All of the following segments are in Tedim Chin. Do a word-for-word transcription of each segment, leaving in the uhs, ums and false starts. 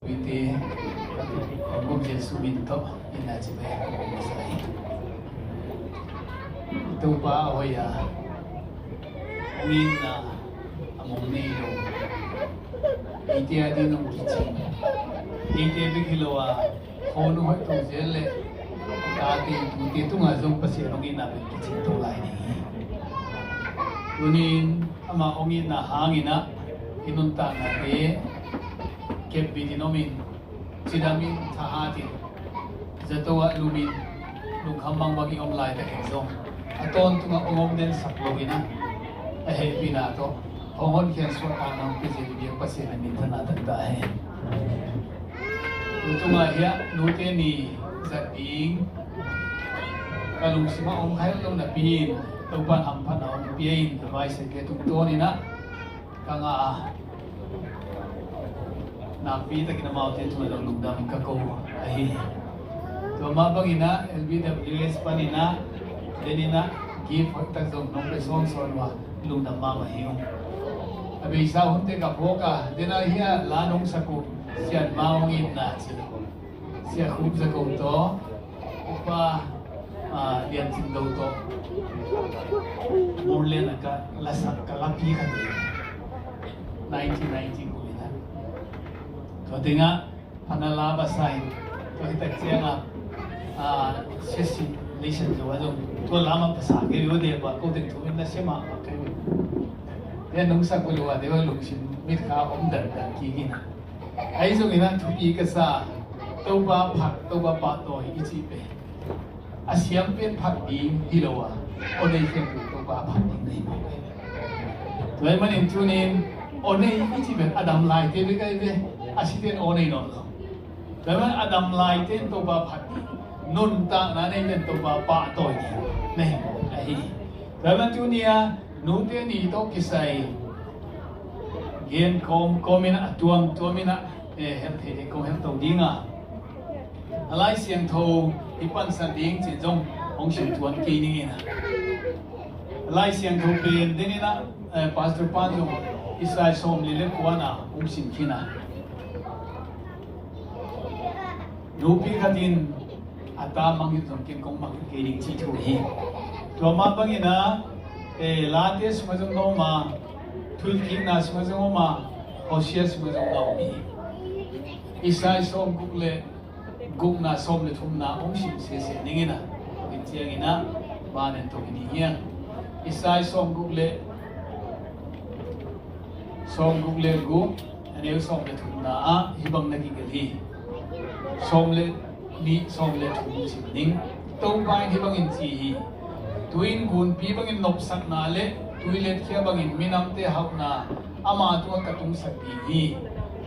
Uite, Kong Jesu min tawh itna ci bai kong masa hi. Topa a hoih a, hong itna a mong nei lo, eite a ding hong kicing, eite bek hi lo a, khuanu hoih to zel le tate tute tungah zong Pasian hong itna pen kicing to lai ding hi. Tunin ama hong itna hangin ah i nuntaknate kepbit in om in, cidam in, thahat in, zato ah lum in, lungkham bangbang i om laitakin zong a tawntungah hong om den sak lo in ah, a hehpihna tawh hong honkhia suahtakna hong pia zel biak Pasian a minthanna tangtak hen. Tu tungah hiah nute ni zat ding ka lungsimah om kha het lo napi in, Topa in hamphatna hong pia in, ka vaisai ke tungtawn in ah ka ngah a, nakpi takin amaute tungah zong lungdam ka ko ahi hi. Tua mah bangin ah L B W S panin ah, den in ah gift hoihtak zong nong pia sawnsawn uh a, lungdam mahmah hi ung. A beisa hunte ka phawk a, den ah hiah la nong sak uh Sian Ma hong itna ci, Sia Khup Za Ko tawh, Upa, ah, Lian Cin Do tawh, Murlen a ka lasak ka lapi khat hi. Nineteen ninety kul in ah, tua tengah Panala Basa in, tua hi tak ciangah, ah, Sesi Nation zo a zong tua lamah pasa kei uh deh bah, ko teng thu in na sia mahmah kei uh. Tua nong sak uh lo a, tua lungsim mitkha om dandan kik in ah. Ahi zongin ah thupi ka sa, Topa phat, Topa pahtawi i cih pen a siam pen phat ding hi lo a, aw nei khempeuh Topa phat ding na hi mawk hi. Tua ahih manin tunin aw nei i cih pen a dam laite bek ahi ve, a site in aw nei nawn lo. Tua ahih manin a dam laite in Topa phat ding, nuntakna neite in Topa pahtawi ding na hi mawk ahi hi. Tua ahih manin tuni a nute ni tawh kisai gen kawmkawm in ah, a tuamtuam in ah, eh, helh thei ding kong helh to ding a, a Lai Siangtho i pansan ding cih zong hong sim tuan kei ning in ah, a Lai Siangtho pen den in ah, eh, Pastor pan zong Isai sawmli le kua na hong sim khin a, nupi khat in a ta mangngilh zong ken kong mangngilh kei ding cih thu hi. Tua mah bangin ah, eh, Late sungah zong na om a, Thuhilhkikna sungah zong om a, Hosea sungah zong na om hi. Isai sawmguk le gukna, sawm le thumna hong sim sese ning in ah, tua ciangin ah ban en to hi ding hi. Isai sawmguk le, sawmguk le guk, a neu sawm le thumna ah hih bang na kigelh hi. Sawm le nih, sawm le thum sim ning. Topa in hih bangin ci hi. Tui in gunpi bangin nopsakna le tui letkhia bangin minamte hauhna ama tungah ka tungsak ding hi.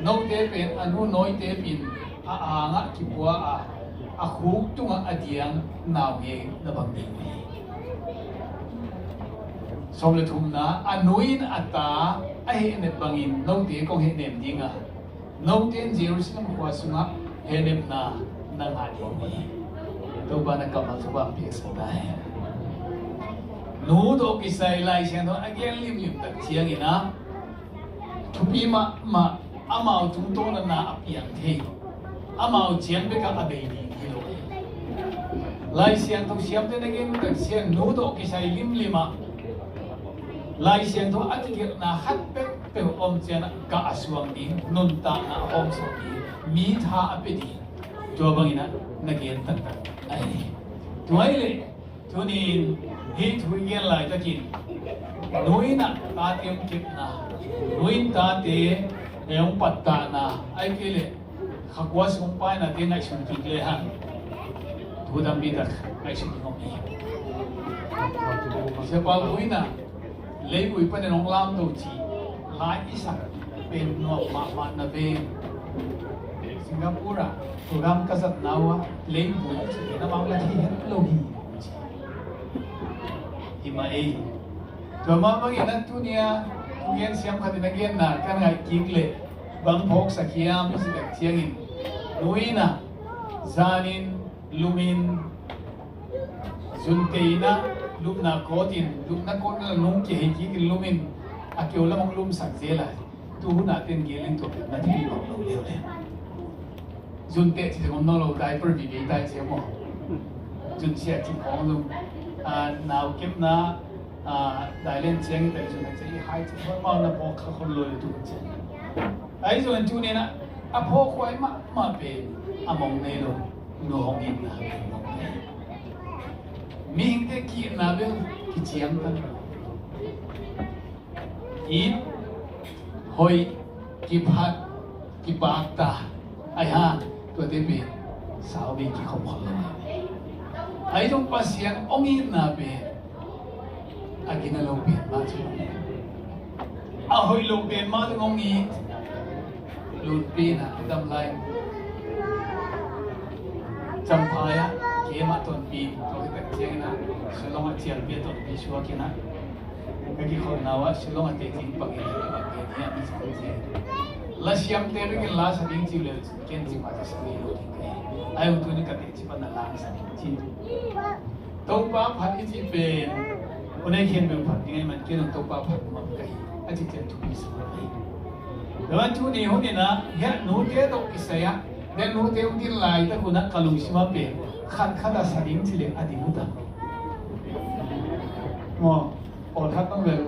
Note pen a nu nawite pen a angah kipua a, a khuk tungah a diang naungek na bang ding uh hi. Sawm le thumna, a nu in a ta a hehnep bangin note kong hehnem ding a, note in Jerusalem khua sungah hehnepna na ngah ding uh hi. Topa na kammal Topa hong piaksak ta hen. Nu tawh kisai Lai Siangtho a gen limlim tak ciangin ah, thupi mahmah, amau tungtawn a na a piang thei, amau ciang bekah a bei ding hi lo. Lai Siangtho siamte na gen tak ciang nu tawh kisai limlim ah Lai Siangtho a kigelhna khat peuhpeuh om ciangin ah gah a suang ding, nuntakna a hawmsawn ding, mi tha a pia ding, tua bangin ah na gen taktak ahi hi. Tua ahih leh tuni in hih thu i gen laitakin, nu in ah tate hong kepna, nu in tate hong pattahna, ahih kei leh kha kua sung painate ngaihsun kik le hang, thu tampi tak ngaihsun ding om hi. Sia Pau Pu in ah, Leivui panin hong lamto cih la i sak pen nuam mahmah na ve. Singapore ah program ka zatna uh ah, Leivui cih pen amau la thei het lo hi, ci hi mah ei. Tua mah bangin ah tuni a thugen siam khat in a genna ka ngaih kik leh bang phawksak hiam i cih tak ciangin, nu in ah zanin lumin, zunte in ah lupna kawtin, lupna kawtna nung kihei kikin lumin, a keu lam hong lumsak zel a, tu hun ah ten gel in tua pen na thupi bang lo leuleu. Zun teh ci zong om nawn lo, diaper vive tai ci maw. Zun siah ci khawng zong, ah, nau kepna, ah, dai len ciang i tai zun a ci i hai ci khawng mau na phawk kha khon lo i tu ci. Ahi zong in tu ni na a phawk huai mahmah pen a mong nei lo, nu hong itna pen mong nei. Mihingte ki-itna bel kiciamteh lo. It, hoih, kiphat, kipakta, ahi hang tuate pen sau ding kikhop khol lo. Ahi zong Pasian hong itna pen a gina lo pen mah ci. A hoih lo pen mah zong hong it. Lutpi na dam lai. Champhai ah keimah tonpi, tua khit tak ciangin ah Shillong ah cialpi a tonpi suak in ah, ka kikholhna uh ah Shillong a teci pang in ah, la siamte bek in la sa ding ci uh leh ken ci mah ka sa ding lo ding ka hi. Ahi zong tuni ka teci pan na la sa ding ci. Topa phat i cih pen, u nei khempeuh phat ding ahih man ken zong Topa phat mah ka hi, a cih ciang thupi sa mah ka hi. Tua ban tuni hun in ah, hiah nute tawh kisai ah, hiah nute hong din laitak hun ah ka lungsim ah pen khat khat a sa ding ci leh a ding uh ta. Maw, pawlkhat bang bel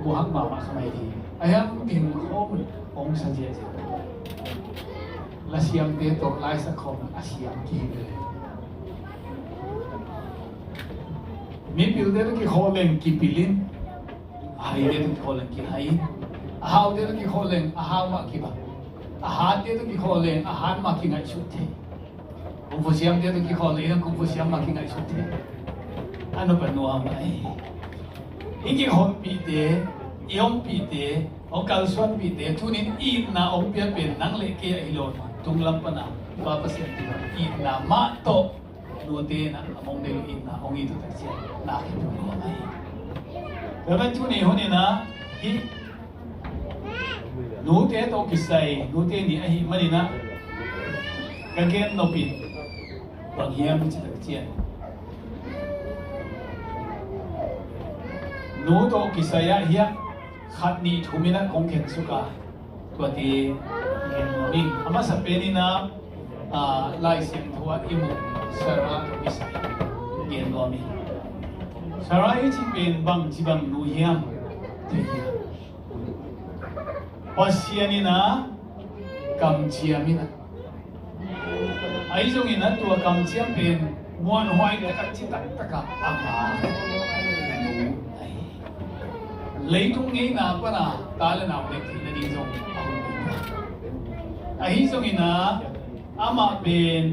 muhak mahmah kha mai ding. A hiang din khawm hong sa ziahziah. La siamte tawh laisak khawm a siam kihel. Mipilte tawh kikholh leng kipil in, a haite tawh kikholh leng kihai in, a haute tawh kikholh leng a hau mah kibang, a hatte tawh kikholh leng a hat mah kingaihsut thei. Kung fu siamte tawh kikholh leng kung fu siam mah kingaihsut thei. A nuam a nuam ahi. I kikholhpihte, i ompihte, hong kalsuanpihte, tunin itna hong pia pen nang le kei ah hi lo, tunglam pan a Pa Pasian tungah itna mah tawh nute in ah a mong nei lo itna hong it uh tak ciang na khempeuh nuam ahi. Tua ban tuni hun in ah hih nute tawh kisai nute ni ahih manin ah ka gen nop in bang hiam ci tak ciang, nu tawh kisai ah hiah khat nih thum in ah kong khen suk a, tuate gen nuam ing. A masa pen in ah, ah, Lai Siangtho ah i muh Sarah tawh kisai gen nuam ing. Sarah i cih pen bangci bang nu hiam? Thei hiam? Pasian in ah kamciam in ah, ahi zongin ah tua kamciam pen muanhuai tak a ci taktak a ama nu ahi. Leitung ngeina pan a ta le nau nek theihna ding zong a hun ding. Ahi zongin ah amah pen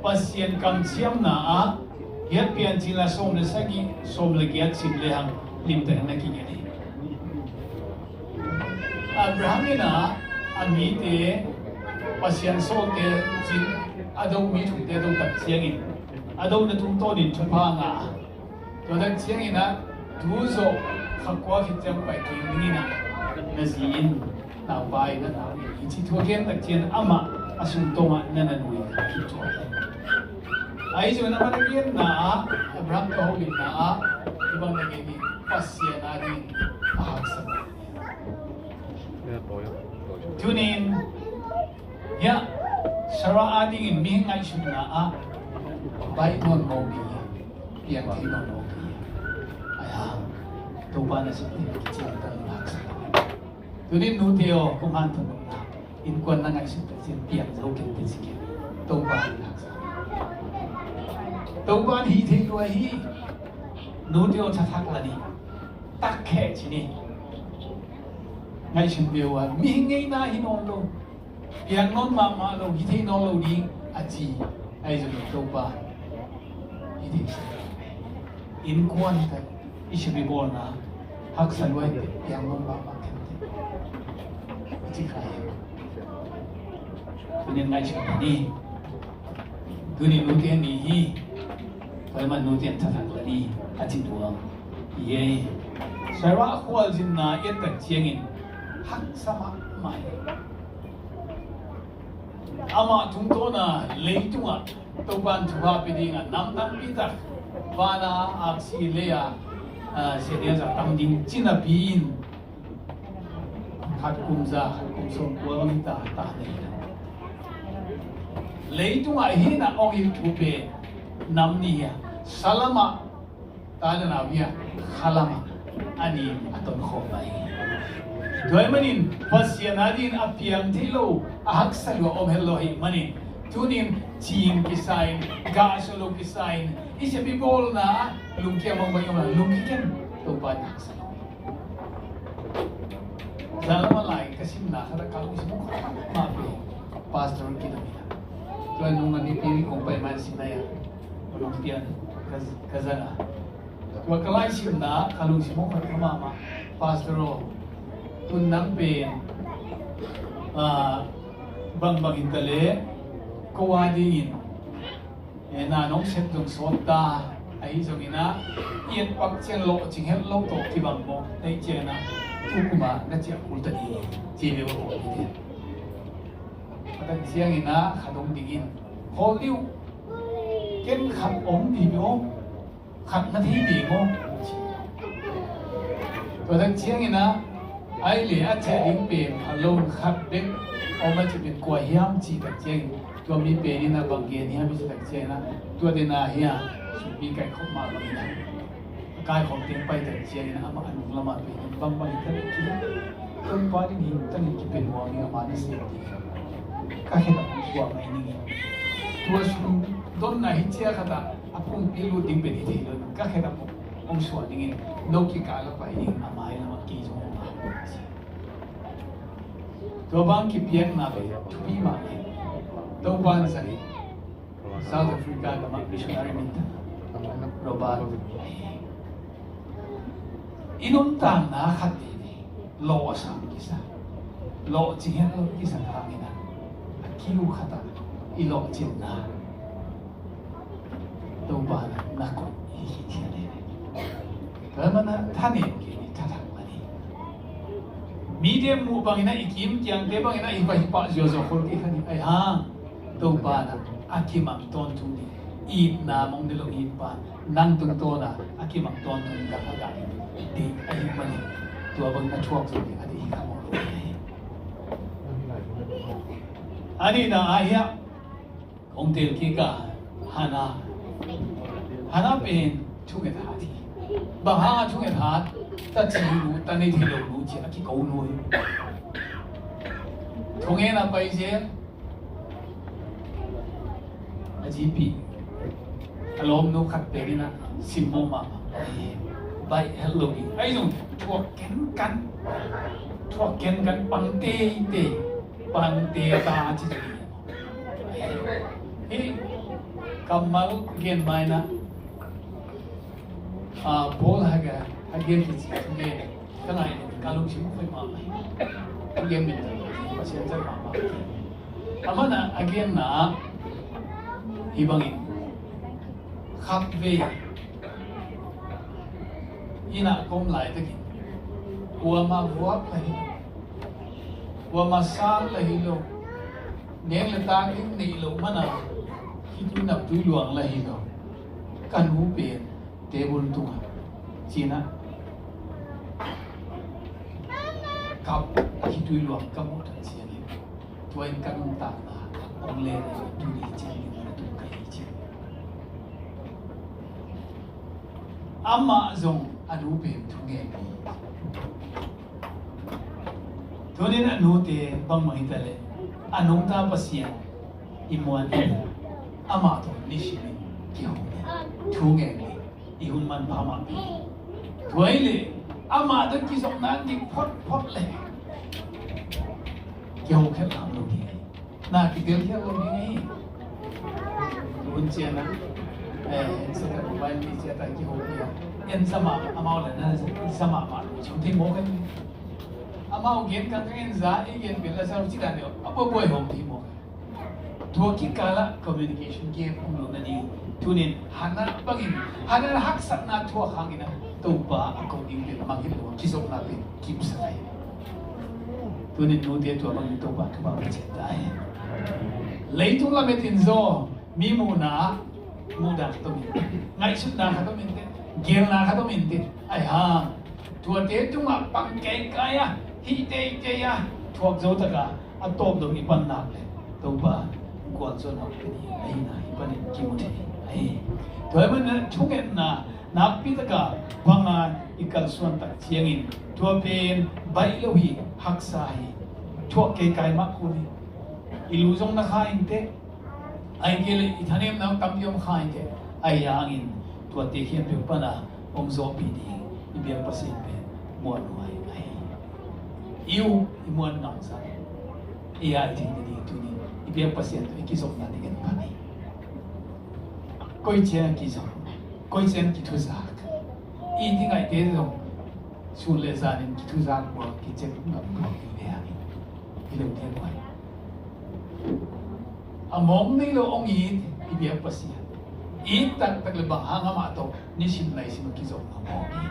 Pasian kamciamna ah hiah Piancil ah sawm le sagih, sawm le giat sim le hang limtakin na kigen hi. Abraham in ah a mite Pasian sawlte cin a do mi thumte a do tak ciangin a dona tungtawnin thupha ngah a, tua tak ciangin ah tu zawh kha kua khit ciang pai ding in ah na zi in naupai na nau in hi ci thu a gen tak ciang amah a sungtawng ah na na nu in a kithuah hi. Ahi zongin amah na genna ah Abraham tawh holimna ah i bang na gen in Pasian a ding a haksa. Tunin hiah Sarah a dingin mihing ngaihsutna ah baih nawn mawk ding hiam, piang thei nawn mawk ding hiam? Ahi hang Topa na sih ding kician ka lung haksa. Tunin nute aw, kong hanthawn nopna, innkuan na ngaihsut tak ciang piang zo kei teh ci kei. Topa in haksa. Topa in hih theih lua hi. Nute aw, thathak la ni. Takkheh ci ni. Ngaihsun ve uh a, mihing ngeina hi nawn lo, piang nawn mahmah lo, hi thei nawn lo ding a ci. Ahi zongin Topa hi thei sa. Innkuan tak i sum i bawlna haksa lua in teh, piang nawn mahmah kei teh, a ci kha hi. Tunin ngaihsun ni. Tuni nute ni hi. Tua ahih man nute in thathak la ni, a ci nuam hi ei. Sarah khualzinna i et tak ciangin haksa mahmah hi. Amah tungtawna leitungah Topa in thupha pia dingah nam tampi tak vana aksi lei-a, ah, siate zah tam ding ci napi-in khat kum za, khat kum sawmkua bang ta, ta nei. Leitungah hih na ong hilh thu pen nam nih hi a, salamah ta le nau hi a, khalamah a nih a tonkhawm mah hi. Tua ahih manin Pasian a dingin a piang theih lo, a haksa lua om het lo ahih manin, tunin cing kisa in, gahsuah lo kisa in, i sep i bawlna lungkia mawngmawng i om a, lungkia ken, Topa in haksa lo hi. Zan lam a lai ka simna khat ah ka lungsim hong khat mah pen pastor kidam hi a. Tua nung a nipi nih kong pai man Sinai ah, nung pian ka, ka zang a. Tua ka lai simna ka lungsim hong khat mah mah, pastor aw, tun nang pen, ah, bangbang hi ta leh ko a dingin, eh, na nong sep zong sawt ta, ahi zongin ah, i et pak ciang lawhcing het lo tawh kibang mawk na hih ciangin ah, tu kum ah na ciah kul ta ding hi, ci leh a kawm hi te. A tak ciangin ah khat hong dingin, Paul diu, ken khat om ding aw, khat na thei ding aw. Tua tak ciangin ah, ai le a ciah ding pen a lo khat bek om a, ci pen kua hiam ci tak ciangin, tua mi pen in a bang gen hiam i ci tak ciangin ah, tua den a hi a, sumpi kaikhop mah bang in a, a kaikhop teng pai tak ciangin ah, amah a nung lamah pen in bangbang hi ta leh ki, Topa ding hi ta leh kipen huam hi, amah na sem ding hi. Ka khe tak suak ngai ning in. Tua sum donna hi ciah khat ah a pumpi lut ding pen hi thei lo, ka khe tak hong suah dingin, no kikal ah pai ding, a mai lamah kei zong hong a. Tua bang kipiakna pen thupi mah hi. Topa in zang hi. South Africa gamah missionary minthang Robert. I nuntakna khat veve lawh a sam kisa, lawhcing het lo kisa hangin ah, a kiu khat ah i lawhcinna Topa in na koih hi hi thia le. Tua manin ah thanem kei ni, thathak mah ni. Mite muh bangin ah, i kim kiangte bangin ah i va hi pah zuazua khol kei kha ni. Ai hang, Topa in ah a kimang tawntung ding, itna mong ne lo hi pa, nang tungtawn a a kimang tawntung ding a gah ding ahih manin, tua bang na thuak zo ding a ding hi kha mawk lo hi. A nihna ah hiah kong tel kik a, Hannah. Hannah pen thunget hat hi. Bang hang a thunget hat? Ta ci nu, ta nei thei lo nu ci a kiko nu hi. Thungen a pai zel. A GP, a lawmnu khat pen in ah simmawh mahmah. Baih het lo ding. Ahi zong thuak kenkan, thuak kenkan, pang teitei, pang teta ci. Hih kammal gen mai na, ah, Paul Hagar, Hagar kici thugen ka ngai, ka lungsim khoi mahmah hi. Thugen min ta, Pasian tel mahmah hi. Amah na a genna hih bangin, khat vei inn ah ka om laitakin, kuamah vuak la hi lo, kuamah sal la hi lo, neng le tak ding neih loh man a, khitui naptui luang la hi lo. Ka nu pen table tungah ci-in ah kap, a khitui luang ka muh tak ciangin, tua in ka nuntakna hong len a, tuni ciangin na tung ka hi ci. Amah zong a nu pen thungen hi. Tunin a nute bangmah hi ta leh, a nungta Pasian i muan hi. Amah tawh nisimin kihong hi. Thungen hi. I hun manpha mah pi. Tua hi leh amah tawh kizopna dik photphot leh kiho khelh lam lo ding hi. Na kitel khelh lo ding hi. Hun ciang ah, eh, Satan mobile mi ciang ah kiho kei a, en sa mah, amau le na sa mah mah lo, ciang thei mawk hi. Amau gen kang kang en za, i gen pen la sa lo ci dan deuh a, buaibuai hong thei mawk hi. Tua kikal ah communication gap om lo na ding. Tunin Hannah bangin, Hannah haksatna thuak hangin ah Topa a ko ding pen mangngilh lo, kizopna pen kipsak hi. Tunin nute tua bangin Topa thupha pia ciat ta hen. Leitung lamet in zaw, mi muhna ah muhdah khat om in, ngaihsutna khat om in teh, gelna khat om in teh, ai hang, tuate tungah pang kaikai a, hih teitei a, thuak zo tak a, a tawp dong i pan nak leh, Topa, Kuan suan hong pia ding ahihna hih panin kimu thei ahi. Tua ahih manin thungetna nakpi taka banga i kalsuan tak ciangin tua pen baih lo hi, haksa hi. Thuak kei kai mah kul hi. I lu zong na kha inteh. Ahih kei leh i thanemna tampi om kha inteh. Ahi hangin tuate khempeuh pana hong zawhpih ding i biak Pasian pen muanhuai ahi. I up i muan ngamsa, i aih theihna ding tunin i biak Pasian tawh i kizopna ding en pan hi. Koi ciang a kizop, koi ciang kithuzak. I ding ngaihte zong sun le zanin kithuzak buak, kicek ngam buak i ve hangin i lo diak huai. A mawng nei lo hong it i biak Pasian. It taktak le bang hang amah tawh nisim naisim a kizopna mawk hi.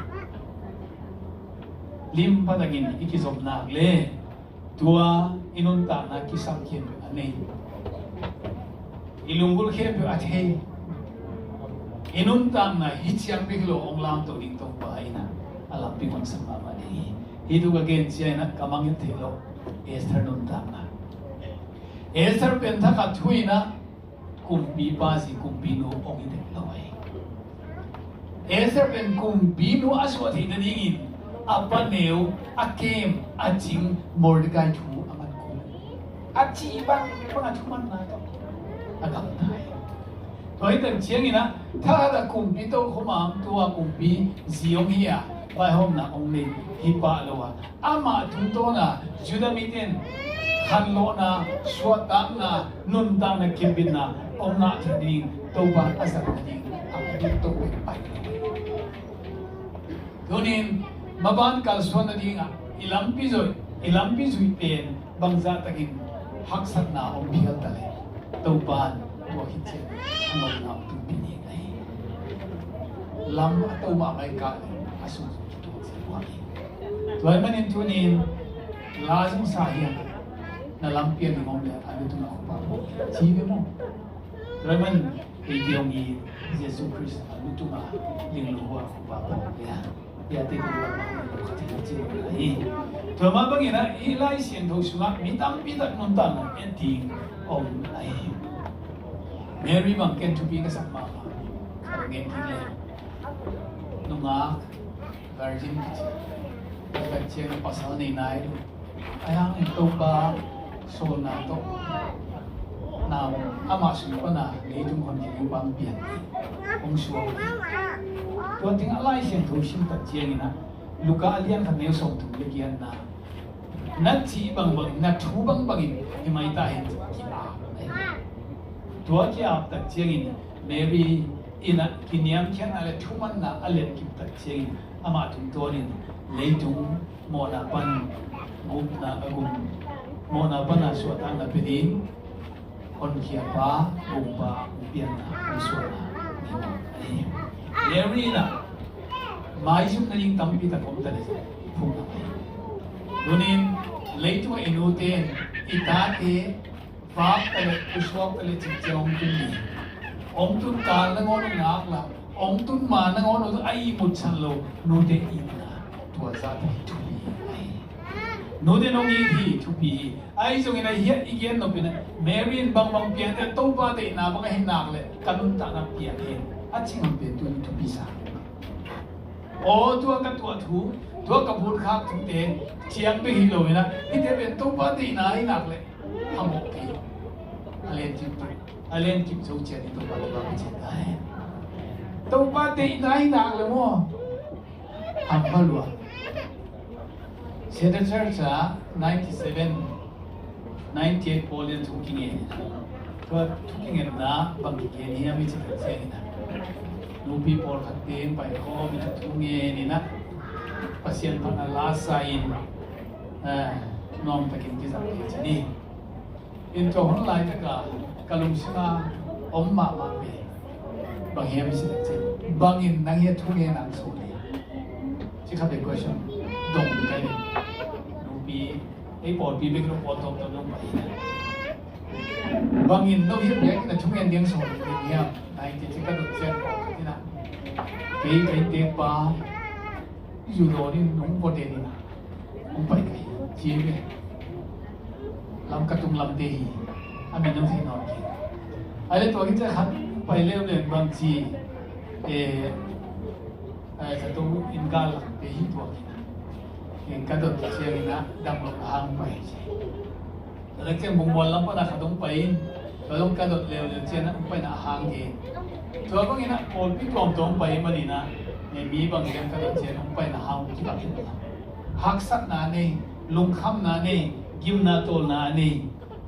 Lim patangin i kizopna le tua i nuntakna kisam khempeuh a nei, i lunggulh khempeuh a thei, i nuntakna hih ciang bek lo hong lamto ding Topa in a lampi honsak mahmah ding hi. Hih thu ka gen ciangin a ka mangngilh theih loh Esther nuntakna. Esther pen thakhat thu in a kumpipa zi kumpinu hong hi dek lo hi. Esther pen kumpinu a suah theih nadingin a paneu, a kem, a cing Mordecai thu a man kul. A cih bangbang a thumanna tawh a gamta hi. Tua hi tak ciangin a thakhat a kumpi tokhom a om, tua kumpi zi hong hi a, vaihawmna hong nei hi pah lo a, amah tungtawna Judah mite in khanlawhna, suahtakna, nuntakna, kimbitna hong ngah theih ding Topa a zat nading a kipia Topa pai. Tunin maban kalsuan nadingah i lampi zuih, i lampi zuih pen bangzah takin haksatna hong phial ta le Topa in tua khit ciang a nopna hong tunpih ding ahi. Lam a to mahmah i kah le a sung zong kituak zel uh ahi. Tua ahih manin tunin la zong sa hiam, na lampi a ling om le a lu tungah khupa pawh ci ve maw? Tua ahih manin eite hong it Jesu Khrist a lu tungah ling lo uh a khupa pawh ve a, piate kong lam a lo khat hi ci lo ahi. Tua mah bangin a hih Lai Siangtho sungah mi tampi tak nuntakna en ding om ahi. Mary bang ken thupi ka sak mahmah. Ka gen kik le nungak virgin kici. Tua tak ciang pasal nei nai lo. Ahi hangin Topa sawlna tawh na amah sung pana leitung honkhia ding pan pian hong suak. Tua teng a Lai Siangtho sim tak ciangin a Luka a lian khat neu sawmthum le giatna, na cih bangbangin, na thu bangbangin hi mai ta hen ci-in ki-ap. Tua ki-ap tak ciangin Mary in a kiniamkhiatna le thumanna a letkip tak ciangin amah tungtawnin leitung mawhna pan gupna a gum, mawhna pana suahtakna pia ding honkhiapa, gumpa, hong pianna, hong suahna nei mawk ahi. Mary in a maizum nading tampi tak om ta le phung a pai. Tunin leitungah i nute in i tate vak ta le, pusuak ta le cih ciang hong tun ding. Hong tun kal nangawn hong ngak la, hong tun ma nangawn hong tun a ihmut san lo nute itna tua zah ta hi thupi ahi. Nute nong it hi thupi hi. Ahi zongin a hiah i gen nop in a Mary in bangbang piang te Topa deihna bang ahi nak le ka nuntakna piang hen a ci ngam pen tunin thupi sa. Aw, tua ka tuah thu, tua ka phutkhak thute ciang bek hi lo in a hihte pen Topa deihna ahi nak le a mawk kei. A lenkip, a lenkip zo ciat hi Topa, Topa ka ciat ai. Topa deihna ahi nak le maw? Hamba lua. Seattle Church ah ninety seven, ninety eight pawl in thu kingen. Tua thu kingenna bang kigen hiam i cih tak ciangin a nupi pawlkhat te'n paikhawm in a thu ngen in a Pasian phatna la sa in, eh, nuamtakin kizang kei ci ni. In tua hun laitaka ka lungsim a om mahmah ve. Bang hiam i cih tak ciang, bangin nang hiah thu ngen nang suh ni? Ci kha ve question dong kai ve. Nupi, ei pawlpi bek lo, pawl tawmtawm dong pai hi. Bangin no hiah biakinn a thu ngen ding suh ni hiam? Nai ti ci ka dot ciang pawlkhat in a, kei, kei teekpa zu dawn in nong pawt den in a hong pai ka hi, ci ve. Lamka tung lamte hi, a min hong thei nawn kei. A le tua khit ciang khat pai leuleu bang ci, eh, eh, zato inn gal lak te hi tua kina. Inn ka dot ciangin ah dam lo a hang pai ci. Tua lak ciang Bungmual lam pan a khat hong pai in, tua zong ka dot leuleu ciang ah hong pai na a hang hi. Tua bangin ah pawlpi tuamtuam hong pai manin ah, eh, mi bang hiam ka dot ciang hong pai na hang hong kilak hi. Haksatna nei, lungkhamna nei, gimna tawlna nei.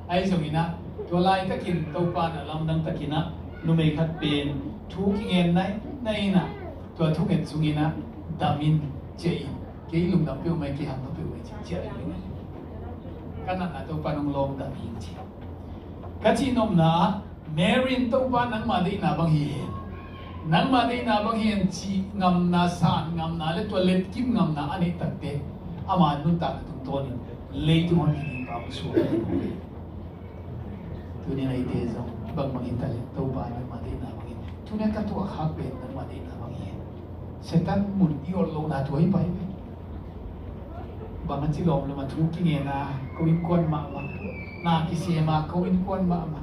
Ahi zongin ah, tua laitakin Topa in a lamdang takin ah, numei khat pen thu kingen nainai in ah, tua thunget sungin ah, dam in, ciah in, kei lungdam peuhmah, kei hamtang peuhmah, ci ciah in. Ka natna Topa in hong lawng dam hi ci. Ka cih nopna ah, Mary in Topa nangma deihna bang hi hen, nangma deihna bang hi hen cih ngamna, san ngamna le tua letkim ngamna a neih takte ama nuntakna tungtawnin leitung hon hi ding pa hong suak. Tuni-in eite zong bangbang hi ta leh Topa nangma deihna bang hi. Tuni-in ka tuak khak pen nangma deihna bang hi. Satan mun i ol lohna tua hi pai ve. Bang a ci lawmlawm a thu kingen a ko innkuan mahmah, na kisem a ko innkuan mahmah,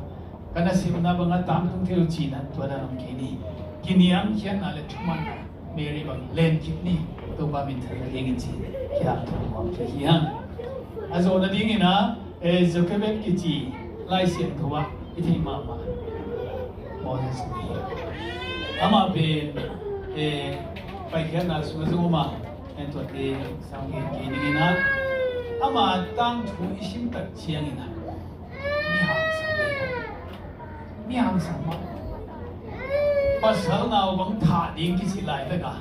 ka nasepna bang a tangtung thei lo cih na tua dan om kei ni. Kiniamkhiatna le thumanna Mary bang len kik ni. Topa minthanna dingin ci, kiam thong nuam kik hi hang. A zawhna dingin ah, eh, Jochebed kici Lai Siangtho ah i theih mahmah Moses ni. Amah pen, eh, Paikhiatna sungah zong om a, en tuate sang gen kei ning in ah, ama tangthu i sim tak ciangin ah, mi hangsan, mi hangsan mah. Pasal nau bang thah ding kici laitak a,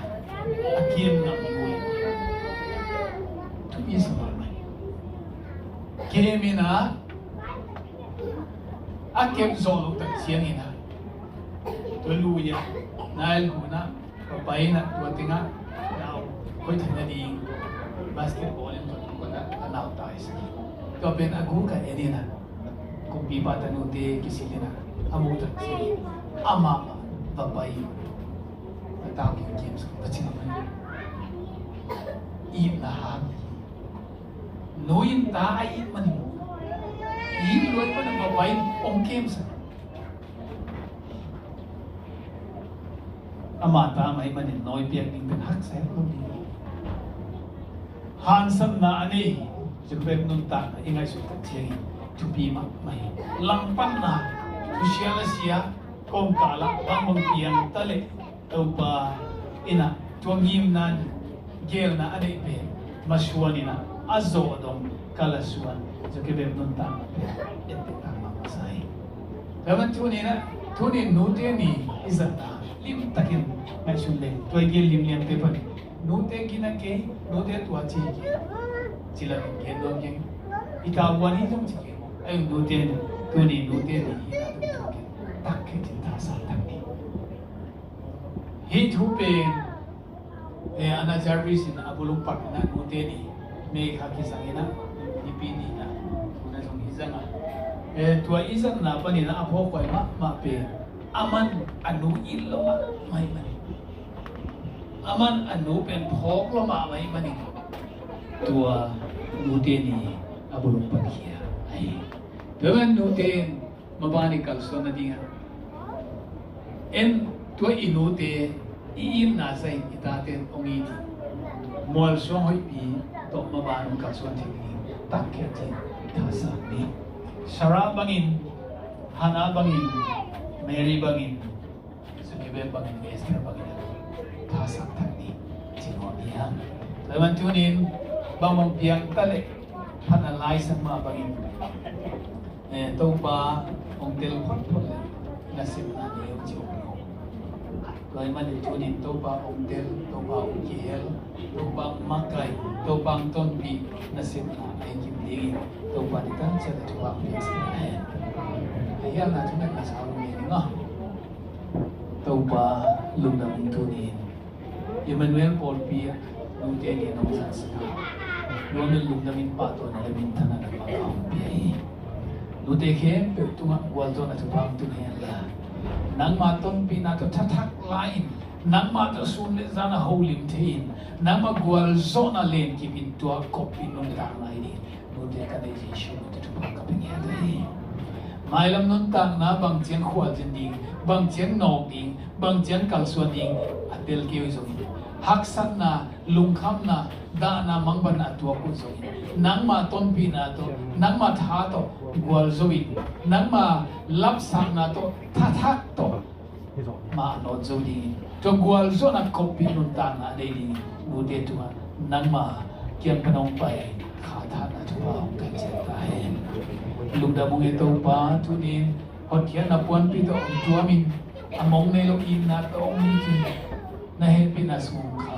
a kem ngam hi. Thupi sa mahmah. Kem in ah, a kem zawh loh tak ciangin ah, tua lui ah, Nile gun ah, ka pai in ah, tua teng ah nau khoi theihna ding basketball in tua tuk ah a nau tai sa. Tua pen a guk a en in ah, kumpipa tanute kisil in ah, a muh tak ciangin amah va pai in, a tau kik kem sa, va cing a, itna hang hi. Nu in ta a it manin, it luat manin va pai in hong kem sa. Ama ta mah ahih manin nawi piak ding pen haksa het lo ding. Hangsanna a nei Jochebed nuntakna i ngaihsut tak ciangin thupi mahmah hi. Langpanna, thusia lasia kawmkal ah bangbang piang ta leh Topa in ah tua ngimna, geelna a neih pen masuan in ah, a zawh dong ka la suan, Jochebed nuntakna pen etteh tak mahmah sa hi. Tua man tuni in ah, tuni in Nute Ni i zatna limtakin ngaihsun leng, tua i gen limliante pan nute gina kei, nute tua ci kei, ci la gen nuam kei. I ta wan hi zong ci kei. Ai, Nute Ni, tuni Nute Ni hi na tung tung kei. Tak kei cin tha sa tak ni. Hih thu pen, eh, Anna Jarvis in a bulung pak in ah Nute Ni, May kha kizang in ah, Nipi ni in ah, tu na zong i zang a. Eh, tua i zatna panin ah a phawk huai mahmah pen, aman a nu it lo mahmah ahih manin, aman a nu pen phawk lo mahmah ahih manin, tua Nute Ni a bulung pak hi a, ahi. Tua man nute in maban i kalsuan nading a, en tua i nute i itna zah in i tate in hong it in, mualsuang hoihpi tawh maban hong kalsuan thei ding tak khia cin thasak ni. Sarah bangin, Hannah bangin, Mary bangin, Jochebed bangin, Esther bangin thasak thak ni, ci nuam hi hang. Tua man tunin bangbang piang ta leh phatna laisan mah bangin, eh, Topa hong tel photphot leh nasepna nei hong ci om lo. Tua ahih manin tunin Topa hong tel, Topa hong kihel, Topa hong makai, Topa hong tonpih nasepna a hi kim dingin Topa in i tan ciat a thupha hong piaksak hen. A hialna thungetna sa lo ni ning aw. Topa lungdam ing tunin Emmanuel pawlpi ah nute ni nong zahsak a, nuamin lungdamin pahtawina le minthanna nangmah ka hong pia hi. Nute khempeuh tungah gualzawhna thupha hong tun hen la, nangma tonpihna tawh thathak lai-in, nangma tawh sun le zan a holim thei-in, nangma gualzawhna lenkipin tua kopin nuntak lai ding nute ka deih Jesu min tawh thupha ka pia ngiat hi. Mailam nuntakna bang ciang khualzin ding, bang ciang nawk ding, bang ciang kalsuan ding a tel kei uh zongin, haksatna, lungkhamna, dahna, mangbanna a tuak uh zongin, nangma tonpihna tawh, nangma tha tawh gualzo in, nangma lapsakna tawh, thathak tawh mah nawt zo dingin, tua gualzawhna koppih nuntakna a nei dingin, nute tungah nangma kiang pan hong pai khathatna thupha hong tangcian ta hen. Lungdam hong e Topa, tunin hotkhiatna puanpi tawh hong tuamin, a mong nei lo itna tawh hong nitin, na hehpihna sung hong kha,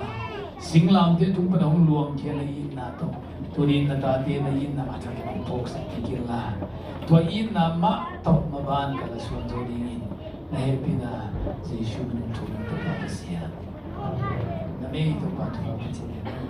singlamteh tung pan hong luangkhia na itna tawh, tunin na tate na itna a thakin hong phawksak kik inla, tua itna mah tawh maban ka la suan zo dingin na hehpihna Jesu min in thum in Topa Pasian. Na mei Topa thupha Pasian.